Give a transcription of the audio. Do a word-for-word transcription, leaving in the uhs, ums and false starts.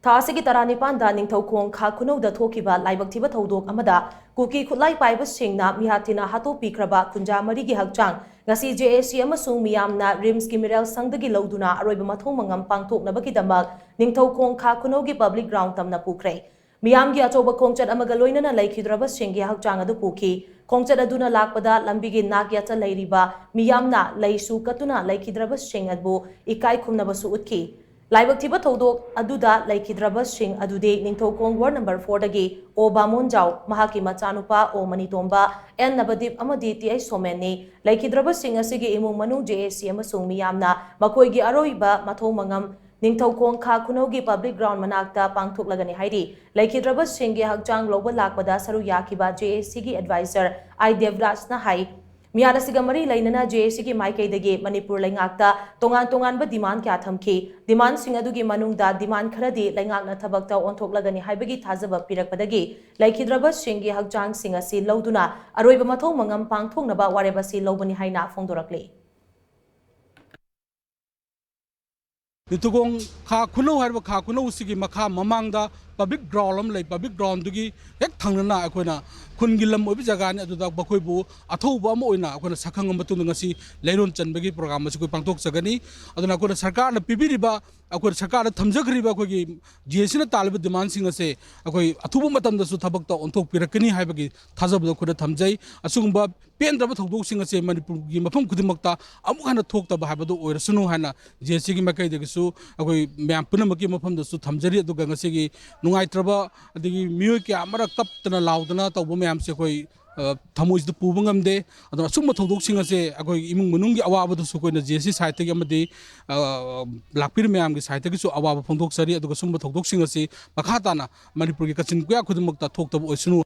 ꯊꯥ ꯑꯁꯤꯒꯤ ꯇꯔꯥꯅꯤꯄꯥꯟꯗ ꯅꯤꯡꯊꯧꯈꯣꯡ ꯈꯥ ꯈꯨꯅꯧꯗ ꯊꯣꯛꯈꯤꯕ ꯂꯥꯏꯕꯛ ꯊꯤꯕ ꯊꯧꯗꯣꯛ ꯑꯃꯗ ꯀꯨꯀꯤ ꯈꯨꯠꯂꯥꯏ ꯄꯥꯏꯕꯁꯤꯡꯅ ꯃꯤꯍꯥꯠ ꯊꯤꯅ ꯍꯥꯠꯇꯣꯛꯄꯤꯈ꯭ꯔꯕ ꯀꯨꯟꯖꯥ ꯃꯔꯤꯒꯤ ꯍꯛꯆꯥꯡ ꯉꯁꯤ ꯖꯦ ꯑꯦ ꯁꯤ ꯑꯃꯁꯨꯡ ꯃꯤꯌꯥꯝꯅ ꯔꯤꯝꯁꯀꯤ ꯃꯤꯔꯦꯜ ꯁꯪꯗꯒꯤ ꯂꯧꯗꯨꯅ ꯑꯔꯣꯏꯕ ꯃꯊꯧ ꯃꯉꯝ ꯄꯥꯡꯊꯣꯛꯅꯕꯒꯤꯗꯃꯛ ꯅꯤꯡꯊꯧꯈꯣꯡ ꯈꯥ ꯈꯨꯅꯧꯒꯤ ꯄꯕ꯭ꯂꯤꯛ ꯒ꯭ꯔꯥꯎꯟ ꯇꯝꯅ ꯄꯨꯈ꯭ꯔꯦ꯫ ꯃꯤꯌꯥꯝꯒꯤ ꯑꯆꯧꯕ ꯈꯣꯡꯆꯠ ꯑꯃꯒ ꯂꯣꯏꯅꯅ ꯂꯩꯈꯤꯗ꯭ꯔꯕꯁꯤꯡꯒꯤ ꯍꯛꯆꯥꯡ ꯑꯗꯨ ꯄꯨꯈꯤ꯫ ꯈꯣꯡꯆꯠ ꯑꯗꯨꯅ ꯂꯥꯛꯄꯗ ꯂꯝꯕꯤꯒꯤ ꯅꯥꯛ ꯌꯥꯠꯇ ꯂꯩꯔꯤꯕ ꯃꯤꯌꯥꯝꯅ ꯂꯩꯁꯨ ꯀꯠꯇꯨꯅ ꯂꯩꯈꯤꯗ꯭ꯔꯕꯁꯤꯡ ꯑꯗꯨꯕꯨ ꯏꯀꯥꯏ ꯈꯨꯝꯅꯕꯁꯨ ꯎꯠꯈꯤ꯫ ꯂꯥꯏꯕꯛ ꯊꯤꯕ ꯊꯧꯗꯣꯛ ꯑꯗꯨꯗ ꯂꯩꯈꯤꯗ꯭ꯔꯕꯁꯤꯡ ꯑꯗꯨꯗꯤ ꯅꯤꯡꯊꯧꯈꯣꯡ ꯋꯥꯔꯗ ꯅꯝꯕꯔ ꯐꯣꯔꯗꯒꯤ ꯑꯣ ꯕꯥꯃꯣꯟꯖꯥꯎ, ꯃꯍꯥꯛꯀꯤ ꯃꯆꯥꯅꯨꯄꯥ ꯑꯣ ꯃꯅꯤꯇꯣꯝꯕ, ꯑꯦꯟ ꯅꯕꯗꯤꯞ ꯑꯃꯗꯤ ꯇꯤ ꯑꯩꯆ ꯁꯣꯃꯦꯟꯅꯤ꯫ ꯂꯩꯈꯤꯗ꯭ꯔꯕꯁꯤꯡ ꯑꯁꯤꯒꯤ ꯏꯃꯨꯡ ꯃꯅꯨꯡ ꯖꯦ ꯑꯦ ꯁꯤ ꯑꯃꯁꯨꯡ ꯃꯤꯌꯥꯝꯅ ꯃꯈꯣꯏꯒꯤ ꯑꯔꯣꯏꯕ ꯃꯊꯧ ꯃꯉꯝ ꯅꯤꯡꯊꯧꯈꯣꯡ ꯈꯥ ꯈꯨꯅꯧꯒꯤ ꯄꯕ꯭ꯂꯤꯛ ꯒ꯭ꯔꯥꯎꯟ ꯃꯅꯥꯛꯇ ꯄꯥꯡꯊꯣꯛꯂꯒꯅꯤ ꯍꯥꯏꯔꯤ꯫ ꯂꯩꯈꯤꯗ꯭ꯔꯕꯁꯤꯡꯒꯤ ꯍꯛꯆꯥꯡ ꯂꯧꯕ ꯂꯥꯛꯄꯗ ꯁꯔꯨꯛ ꯌꯥꯈꯤꯕ ꯖꯦ ꯑꯦ ꯁꯤꯒꯤ ꯑꯦꯗꯚꯥꯏꯖꯔ ꯑꯥꯏ ꯗꯦꯕꯔꯥꯖꯅ ꯍꯥꯏ, ꯃꯤꯍꯥꯠ ꯑꯁꯤꯒ ꯃꯔꯤ ꯂꯩꯅꯅ ꯖꯦ ꯑꯦ ꯁꯤꯒꯤ ꯃꯥꯏꯀꯩꯗꯒꯤ ꯃꯅꯤꯄꯨꯔ ꯂꯩꯉꯥꯛꯇ ꯇꯣꯉꯥꯟ ꯇꯣꯉꯥꯟꯕ ꯗꯤꯃꯥꯟ ꯀꯌꯥ ꯊꯝꯈꯤ꯫ ꯗꯤꯃꯥꯟꯁꯤꯡ ꯑꯗꯨꯒꯤ ꯃꯅꯨꯡꯗ ꯗꯤꯃꯥꯟ ꯈꯔꯗꯤ ꯂꯩꯉꯥꯛꯅ ꯊꯕꯛꯇ ꯑꯣꯟꯊꯣꯛꯂꯒꯅꯤ ꯍꯥꯏꯕꯒꯤ ꯊꯥꯖꯕ ꯄꯤꯔꯛꯄꯗꯒꯤ ꯂꯩꯈꯤꯗ꯭ꯔꯕꯁꯤꯡꯒꯤ ꯍꯛꯆꯥꯡꯁꯤꯡ ꯑꯁꯤ ꯂꯧꯗꯨꯅ ꯑꯔꯣꯏꯕ ꯃꯊꯧ ꯃꯉꯝ ꯄꯥꯡꯊꯣꯛꯅꯕ ꯋꯥꯔꯦꯞ ꯑꯁꯤ ꯂꯧꯕꯅꯤ ꯍꯥꯏꯅ ꯐꯣꯡꯗꯣꯔꯛꯂꯤ꯫ ꯅꯤꯡꯊꯧꯈꯣꯡ ꯈꯥ ꯈꯨꯅꯧ ꯍꯥꯏꯔꯤꯕ ꯈꯥ ꯈꯨꯅꯧ ꯑꯁꯤꯒꯤ ꯃꯈꯥ ꯃꯃꯥꯡꯗ ꯄꯕ꯭ꯂꯤꯛ ꯒ꯭ꯔꯥꯎꯟ ꯑꯃ ꯂꯩ꯫ ꯄꯕ꯭ꯂꯤꯛ ꯒ꯭ꯔꯥꯎꯟꯗꯨꯒꯤ ꯍꯦꯛ ꯊꯪꯅꯅ ꯑꯩꯈꯣꯏꯅ ꯈꯨꯟꯒꯤ ꯂꯝ ꯑꯣꯏꯕ ꯖꯒꯥꯅꯤ꯫ ꯑꯗꯨꯗ ꯃꯈꯣꯏꯕꯨ ꯑꯊꯧꯕ ꯑꯃ ꯑꯣꯏꯅ ꯑꯩꯈꯣꯏꯅ ꯁꯛꯈꯪꯉ ꯃꯇꯨꯡꯗ ꯉꯁꯤ ꯂꯩꯔꯣꯟ ꯆꯟꯕꯒꯤ ꯄ꯭ꯔꯣꯒ꯭ꯔꯥꯝ ꯑꯁꯤ ꯑꯩꯈꯣꯏ ꯄꯥꯡꯊꯣꯛꯆꯒꯅꯤ꯫ ꯑꯗꯨꯅ ꯑꯩꯈꯣꯏꯅ ꯁꯔꯀꯥꯔꯅ ꯄꯤꯕꯤꯔꯤꯕ, ꯑꯩꯈꯣꯏꯅ ꯁꯔꯀꯥꯔꯗ ꯊꯝꯖꯈ꯭ꯔꯤꯕ ꯑꯩꯈꯣꯏꯒꯤ ꯖꯦ ꯑꯦ ꯁꯤꯅ ꯇꯥꯜꯂꯤꯕ ꯗꯤꯃꯥꯟꯁꯤꯡ ꯑꯁꯦ ꯑꯩꯈꯣꯏ ꯑꯊꯨꯕ ꯃꯇꯝꯗꯁꯨ ꯊꯕꯛꯇ ꯑꯣꯟꯊꯣꯛꯄꯤꯔꯛꯀꯅꯤ ꯍꯥꯏꯕꯒꯤ ꯊꯥꯖꯕꯗꯣ ꯑꯩꯈꯣꯏꯅ ꯊꯝꯖꯩ꯫ ꯑꯁꯤꯒꯨꯝꯕ ꯄꯦꯟꯗ꯭ꯔꯕ ꯊꯧꯗꯣꯛꯁꯤꯡ ꯑꯁꯦ ꯃꯅꯤꯄꯨꯔꯒꯤ ꯃꯐꯝ ꯈꯨꯗꯤꯡꯃꯛꯇ ꯑꯃꯨꯛ ꯍꯟꯅ ꯊꯣꯛꯇꯕ ꯍꯥꯏꯕꯗꯨ ꯑꯣꯏꯔꯁꯅꯨ ꯍꯥꯏꯅ ꯖꯦ ꯑꯦ ꯁꯤꯒꯤ ꯃꯥꯏꯀꯩꯗꯒꯤꯁꯨ ꯑꯩꯈꯣꯏ ꯃꯌꯥꯝ ꯄꯨꯝꯅꯃꯛꯀꯤ ꯃꯐꯝꯗꯁꯨ ꯊꯝꯖꯔꯤ꯫ ꯑꯗꯨꯒ ꯉꯁꯤꯒꯤ ꯅꯨꯡꯉꯥꯏꯇ꯭ꯔꯕ, ꯑꯗꯒꯤ ꯃꯤꯑꯣꯏ ꯀꯌꯥ ꯑꯃꯔꯛ ꯀꯞꯇꯅ ꯂꯥꯎꯗꯅ ꯇꯧꯕ ꯃꯌꯥꯝꯁꯦ ꯑꯩꯈꯣꯏ, ꯑ, ꯊꯃꯣꯏꯁꯤꯗ ꯄꯨꯕ ꯉꯝꯗꯦ꯫ ꯑꯗꯨꯅ ꯑꯁꯨꯝꯕ ꯊꯧꯗꯣꯛꯁꯤꯡ ꯑꯁꯦ ꯑꯩꯈꯣꯏ ꯏꯃꯨꯡ ꯃꯅꯨꯡꯒꯤ ꯑꯋꯥꯕꯗꯁꯨ ꯑꯩꯈꯣꯏꯅ ꯖꯦ ꯑꯦ ꯁꯤ ꯁꯥꯏꯠꯇꯒꯤ ꯑꯃꯗꯤ, ꯑ, ꯂꯥꯛꯄꯤꯔꯤꯕ ꯃꯌꯥꯝꯒꯤ ꯁꯥꯏꯠꯇꯒꯤꯁꯨ ꯑꯋꯥꯕ ꯐꯣꯡꯗꯣꯛꯆꯔꯤ꯫ ꯑꯗꯨꯒ ꯁꯨꯝꯕ ꯊꯧꯗꯣꯛꯁꯤꯡ ꯑꯁꯤ ꯃꯈꯥ ꯇꯥꯅ ꯃꯅꯤꯄꯨꯔꯒꯤ ꯀꯥꯆꯤꯟ ꯀꯣꯌꯥ ꯈꯨꯗꯤꯡꯃꯛꯇ ꯊꯣꯛꯇꯕ ꯑꯣꯏꯁꯅꯨ꯫